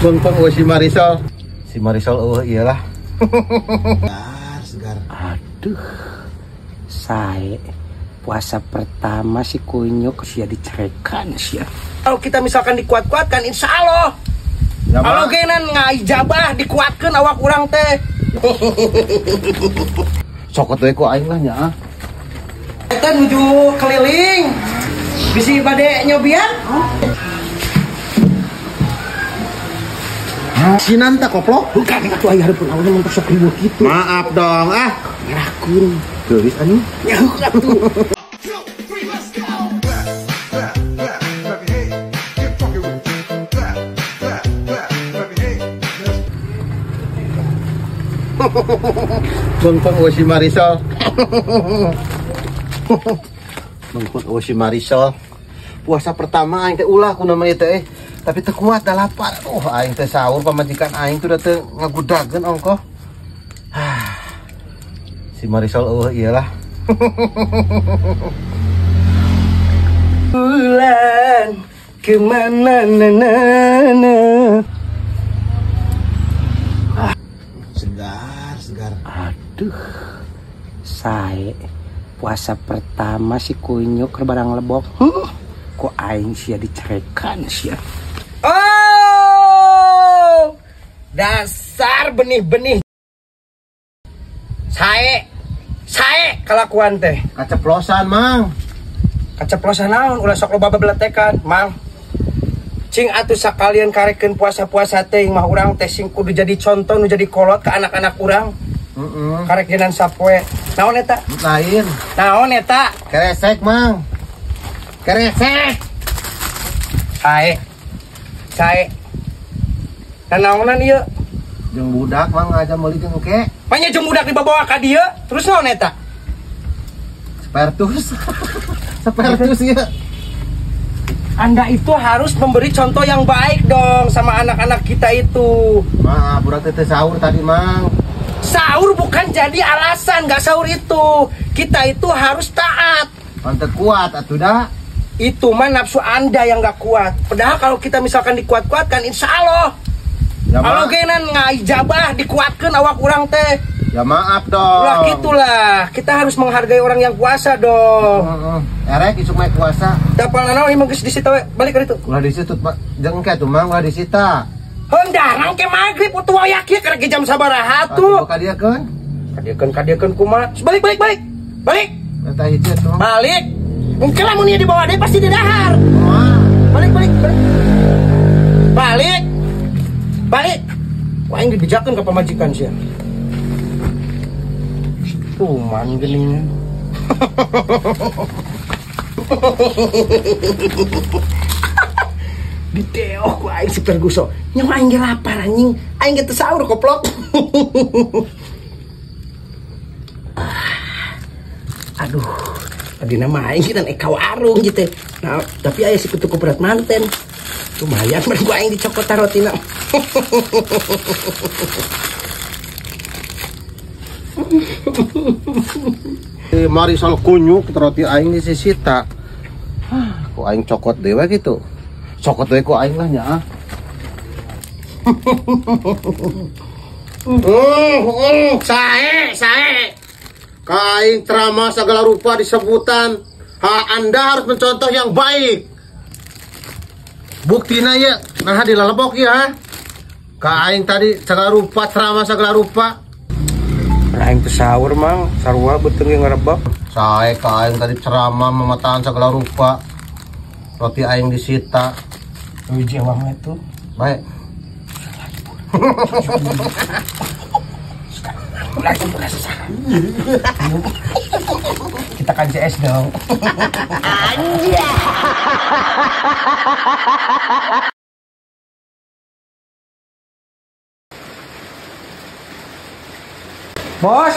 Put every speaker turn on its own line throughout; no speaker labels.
Bengpeng si Marisol. Si Marisol eueuh iyalah. Segar, segar.
Aduh. Sae puasa pertama si kunyuk sia dicerekan sia. Kalau kita misalkan dikuat-kuatkan insya Allah. Ya, kalau genan ngaijabah dikuatkan awak urang teh.
Cokot we ku aing lah nya.
Eta nuju keliling. Bisi bade nyobian?
Sinan tak koplok?
Bukan atuh aya hareupeun awalnya mun sok riweuh kitu.
Maaf dong ah.
Ngerakun.
Geulis anu.
Nyauk atuh.
Bengpeng si Marisol. Bengpeng si Marisol. Puasa pertama aing teh ulah ku nama ieu teh. Tapi teu kuat dah lapar. Aing teh sahur pamajikan aing tuh udah teu ngagudageun ongkoh. Si Marisol eueuh iyalah.
Bulan kemana na na na.
Segar, segar.
Aduh. Sae puasa pertama si kunyuk keur barang lebok. Kok aing sia dicerekan sia. Oh! Dasar benih-benih. Sae. Sae kelakuan teh.
Kaceplosan, Mang.
Kaceplosan naon? Ulah sok loba bebeletekan, Mang. Cing atuh sakalian karekeun puasa-puasa teh mah urang teh sing kudu jadi contoh nu jadi kolot ke anak-anak urang. Heeh. Karek genan sapoe. Naon eta?
Lain.
Naon eta?
Keresek, Mang. Keresek.
Sae. Sae. Nanaonan ieu?
Jeung budak Mang aja meuli jeung engke.
Panya jeung budak dibawa ka dieu, terus naon eta?
Sepertus. Sepertus ieu.
Anda itu harus memberi contoh yang baik dong sama anak-anak kita itu.
Maaf, budak teh sahur tadi, Mang.
Sahur bukan jadi alasan nggak sahur itu. Kita itu harus taat.
Pantes kuat atuh dah.
Itu mah nafsu Anda yang nggak kuat. Padahal kalau kita misalkan dikuat-kuatkan, insya Allah.
Ya,
kalau genan ngaijabah dikuatkan awak urang teh.
Ya maaf dong.
Ulah gitulah. Kita harus menghargai orang yang puasa dong.
Erek isuk mah puasa.
Dapal naon ieu geus disita we. Balik ka ditu.
Ulah disitu jeung engke atuh Mang, ulah disita.
Hendarang ke magrib utuh aya kieu karek jam sabaraha tuh.
Kadieukeun.
Kadieukeun kadieukeun kumaha? Balik balik balik. Balik.
Eta hiji atuh.
Balik. Engke lamun ieu dibawa deui pasti didahar. Balik balik balik. Balik. Balik. Wah aing dibejakeun ka pamajikan sia. Tuman geuning. Diteoh ku aing si Ferguson. Nyawa aing ge lapar anjing. Aing ge teu sahur koplok. Aduh, tadi nama aing dan eka warung gitu. Nah, tapi aya si kutu berat manten. Lumayan mah gua aing dicokot tarotina.
Marisol kunyuk roti aing disisita. Kok aing cokot dewe gitu. Cokot dewe kok aing lah nya. Sae, sae. Kaing ceramah segala rupa disebutan. Ha, Anda harus mencontoh yang baik. Buktina ya, nah dilalebok ya. Kaing tadi segala rupa ceramah segala rupa.
Aing teu sahur Mang, sarua beuteung ge ngarebak.
Sae ka aing tadi ceramah mematahan segala rupa. Roti aing disita.
Hiji ewang itu.
Baik.
Kita kan CS dong. Anjay. Bos.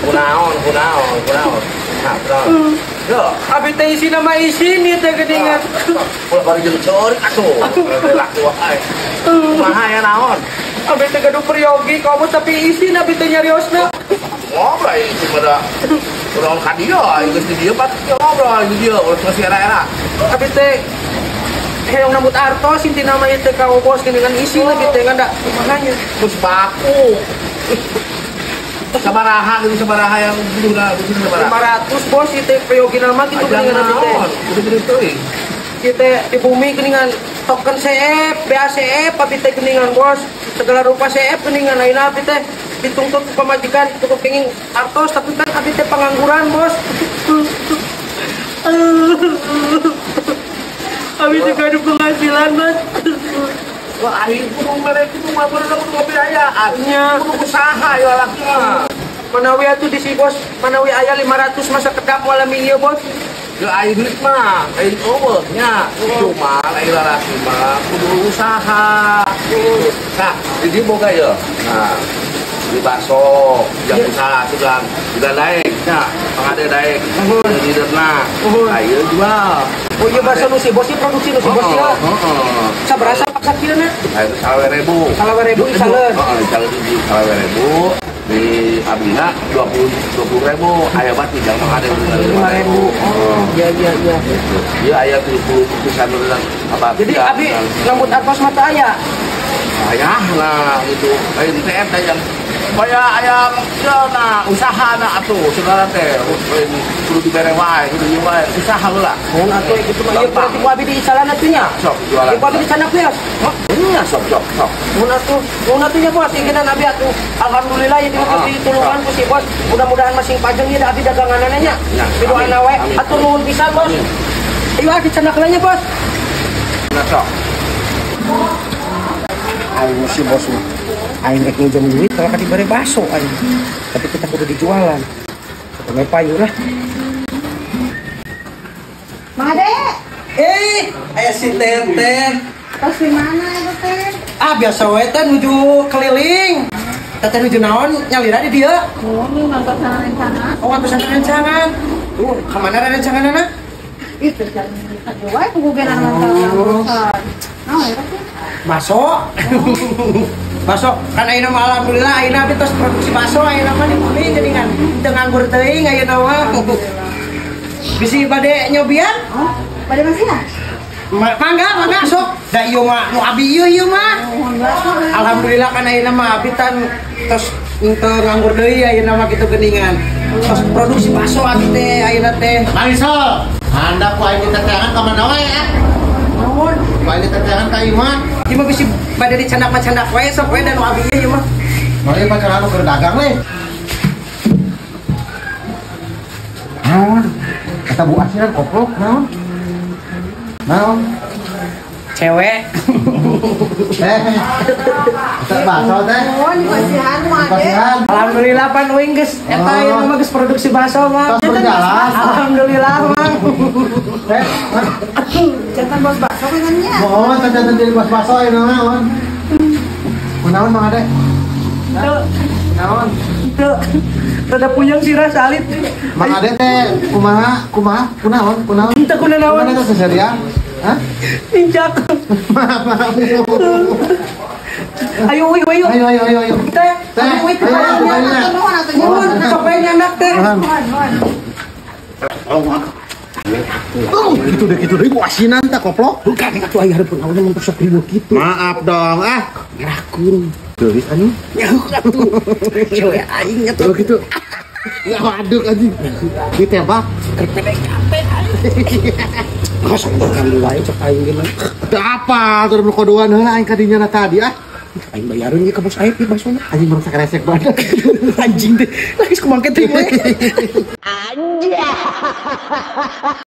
Kunaon, kunaon, kunaon. Nah, kunaon.
Yo, abi teh isina mah isin ieu teh geuningan.
Ulah bari jeung ceurik atuh. Laku wae. Kumaha ya naon?
Abi teh gaduh peryogi kamu tapi isin abi teh nyariosna.
Ngobrol itu pada urang ka dieu, geus di dieu pasti ngobrol di dieu, ulah geus era-era.
Abi teh hayang nambut artos intina mah ieu teh ka bos geuningan isin lagi teh ngan da kumaha nya.
Geus baku. Sabaraha gitu sabaraha yang butuhna sabaraha.
500 bos ieu teh prayogina mah kitu geuningan abi teh.
Gede-gede teuing.
Ieu teh di bumi geuningan token CF, BACF abi teh geuningan bos. Segala rupa CF geuningan ayeuna abi teh dituntut ku pamajikan cukup kenging artos tapi kan abi teh pengangguran bos. Abi teh gaduh penghasilan bos.
Wah, aing kudu mere kudu mah bener kudu biayaan.
Nya
kudu usaha ya lalaki mah.
Manawi atuh di si bos, manawi aya 500 masa kedap moal ieu bos.
Ya aing duit mah, aing eueuh nya. Cuma aing lalaki mah kudu usaha. Nah, di dieu boga ye. Nah, di bakso, jam usaha sudah naik nya, pangade naik. Liderna. Nah, ieu jual.
Oh iya bakso nu si bos ieu produksi nu si bos ieu.
Heeh.
Sabaraha paksa kieu na?
Nah, itu 20.000.
20.000 isaleun.
Heeh, isaleun hiji 20.000. Di abina 20.000, aya bat di jalma ada 5.000.
Oh, iya iya iya.
Ieu aya 70 pisan apa.
Jadi abi nambut artos mata aya.
Ayah lah gitu. Lain teh eta yang supaya aya nah usaha na atuh saudara teh lain kudu dibere wae kudu ieu wae usaha heula.
Mun atuh kitu mah ieu berarti ku abi di isalan atuh nya.
Sok jualan.
Ku abi di sana kios.
Nya sok sok sok.
Mun atuh nya bos ingkinan abi atuh. Alhamdulillah ya ditulungan ku si bos. Mudah-mudahan masing pajeng ieu da abi daganganana nya. Pidoana wae atuh nuhun pisan bos. Ayo ah dicandak heula nya bos.
Nah sok.
Aing si bos mah. Aing rek nginjem duit kalau ka dibere baso aing. Tapi kita kudu dijualan. Sampai payu lah.
Mang Ade.
Aya si Teteh.
Tos di mana eta teh?
Ah biasa we teh nuju keliling. Teteh nuju naon nyalira di dieu?
Oh, nu nonton rencana.
Oh, nonton rencangan. Tuh, ka mana rencanganna?
Ih, teh jalan wae kugugenan nonton. Naon eta teh?
Baso. Baso kan ayeuna mah alhamdulillah ayeuna abi tos produksi baso ayeuna mah di bumi geuningan teu nganggur teuing ayeuna mah. Bisi bade nyobian?
Oh, bade masihan?
Mangga, mangga sok. Da ieu mah nu abi ieu ieu mah. Alhamdulillah kan ayeuna mah abi tan tos teu nganggur deui ayeuna mah kitu geuningan. Tos produksi baso abi teh ayeuna teh.
Marisol, anda ku aing diteteangan ka mana wae ah?
Naon?
Ku aing diteteangan ka imah.
Ieu mah bisi bade dicandak-candak wae sok we da nu abi ieu mah.
Mari pacaran nu keur dagang leh. Naon? Eta bu asiran koplok naon? Naon?
Cewek.
Eta bakso teh.
Oh, dipasihan mah Ade.
Alhamdulillah pan uing geus eta ieu mah geus produksi bakso mah.
Tos berjalan.
Alhamdulillah mang.
Teh,
jantan bos bakso kan nya.
Mohon jantan jadi bos bakso ayeuna mah naon. Kunaon Mang Ade?
Teu.
Naon?
Teu. Rada puyeng sirah salit.
Mang Ade teh kumaha? Kumaha? Kunaon? Kunaon?
Teu kunaon.
Kunaon teh seserian? Hah?
Injak.
Maaf, maaf.
Ayo, ayo, ayo.
Ayo, ayo, ayo, ayo.
Teh, ayo, ayo, ayo. Nuhun, sok bae nyandak teh.
Oh, gitu deh, bu asinan teh koplok.
Bukan, atuh aya hareupeun aweuna mun sok riweuh kitu.
Maaf dong, ah.
Ngerakun.
Geulis anjing.
Nyaho atuh. Cewek aing atuh.
Oh gitu. Ya waduh anjing. Ditembak
keur PDKT aing. Kosong kali wae cek aing ge mah.
Teu apa, tur nu kodoan heula aing ka dinya na tadi ah.
Aing bayareun ieu ka bos aing ieu basona.
Anjing merasa kresek banget.
Anjing teh. Lagi kumangke teh.
Anjing.